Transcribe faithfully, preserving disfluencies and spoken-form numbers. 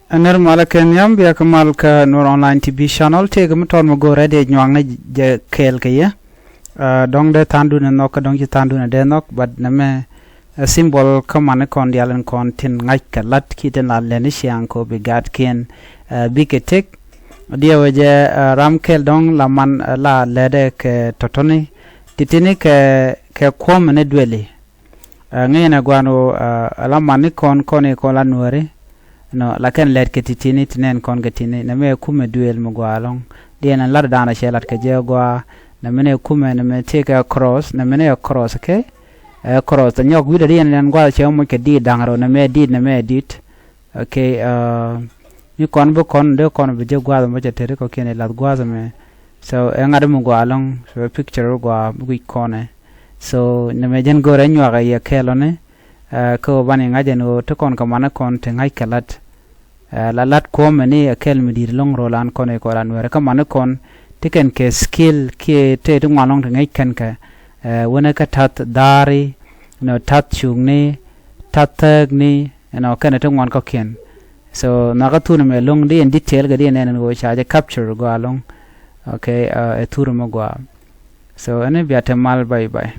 Ɛ nɛr malä kɛ nhiam, bia kɛ mal kä Nuer Online T V channel. Tëëkɛ mi tɔt mi go̱o̱rɛ dee nyuakni jɛ kɛɛl kɛ yɛ. Dɔ̱ŋ dee tha̱a̱ŋdun ɛ nhɔk kä dɔ̱ŋ ci tha̱a̱ŋdun ɛ dee nhɔk, but nɛmɛ ɛ symbol kä mani kɔn diaal in kɔn tin ŋa̱c kɛ la̱t kiɛ tin la lɛni ciaŋ kɛ ɣöö bi gaatkiɛn bikɛ tëk. Diɛwɛ jɛ ram kɛl dɔ̱ŋ la man la lɛtdɛ kɛ tɔ̱tɔ̱ni ti̱ti̱ni kɛ kuɔ̱mɛ ni duëli. Ŋäcnɛ gua̱a̱n ɣöö ala mani kɔn kɔn i̱ kɔn la nuääri. Nɔ la kɛn lɛt kɛ ti̱ti̱ni ti nɛn kɔn kɛ ti̱ni, nɛmɛ ɛ kumɛ duëël mi gua̱a̱ ɛlɔ̱ŋ. Diɛn ɛn lat da̱a̱n a cɛ lat kɛ jɛ gua̱a̱. Nɛmɛ ni ɛ kumɛ, nɛmɛ tëëkɛ cross, nɛmɛ ni ɛ cross kɛ ɛ cross tɛ nyɔk wi̱cdɛ diɛn ɛn gua̱a̱th cɛ moc kɛ diit da̱ŋ rɛw, nɛmɛ ɛ diit, nɛmɛ ɛ diit. Okay. Ni kɔn bi kɔn dee kɔn bi jɛ gua̱a̱th mɔ cɛ teri kɔkiɛn i̱ lath gua̱a̱th ɛmɛ. So ɛ ŋa̱t mi gua̱a̱ ɛlɔ̱ŋ, so ɛ picture gua̱a̱ bi guic kɔnɛ. So nɛmɛ jɛn go̱o̱rɛ nyuak ɛ yɛ kɛɛl ɔni. Kä ɣöö banɛ ŋa̱c ɛn ɣöö ti kɔn kɛ mani kɔn ti ŋa̱c kɛ la̱t. La la̱t kuɔ̱mɛ ni ɛ kɛl mi di̱i̱t ɛlɔ̱ŋ ro̱o̱lan kɔn i̱ kɔn la nuɛɛrɛ kä mani kɔn ti kɛn kɛ skill kiɛ tëë ti ŋuan ɛlɔ̱ŋ ti ŋäc kɛn kɛ. Wänɛ kä ta̱th dha̱a̱ri, nɔ ta̱th cuŋni, ta̱th thääkni, ɛnɔ kɛnɛ ti ŋuan kɔ̱kiɛn. So nhɔakä thurni mɛ ɛlɔ̱ŋ di ɛn detail kɛ di ɛn ɛn ɣöö ca jɛ capture gɔaa ɛlɔ̱ŋ. Okay. Ɛ thurni mɛ gɔaa. So ɛn bia te mal, bye bye.